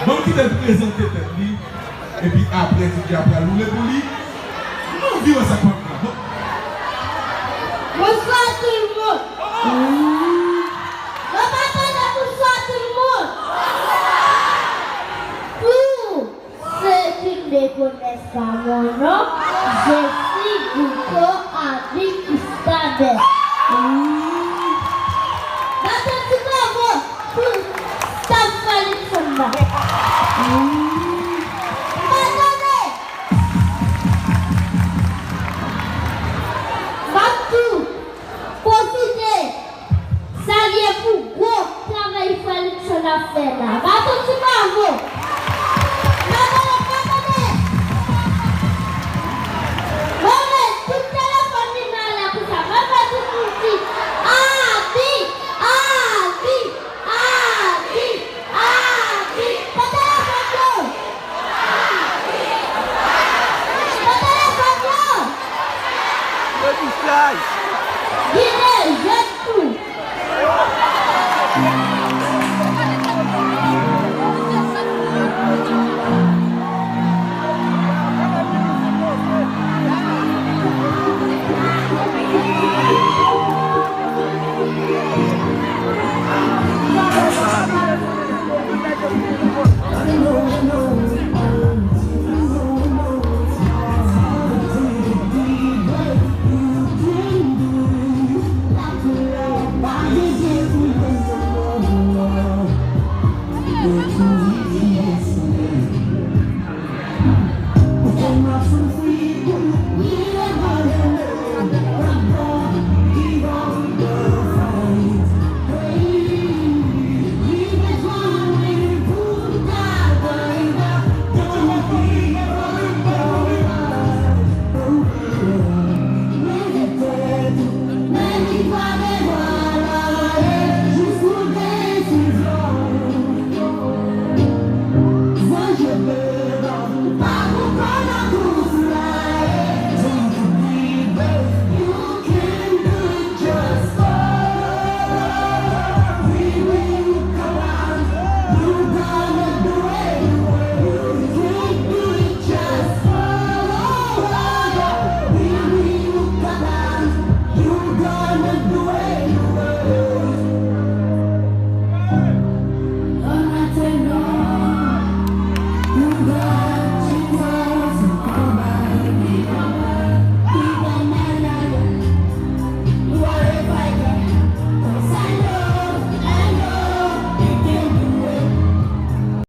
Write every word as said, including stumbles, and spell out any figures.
Ban m kite l prezante tèt li, epi apre D J a pral woule pou li. M anvi wè sa k pral la. Bon. Bonsoir tout le monde. Bon maten, bonsoir tout le monde. Pou ceux qui ne me connaissent pas mon nom, je suis Gouko Abi Gustave. Baton ti bravo pou staff Felixson la. Batone! M ap tou pwofite salye pou gwo travay Felixson ap fè la. Baton ti bravo! Batone, batone! Mwen mèt tout telefòn li nan lè konsa. Mwen fè tout moun di, Abi! Abi! Abi! Abi! Pran telefòn yo! Pran telefòn yo! Yo di chay! Gide jèn tou!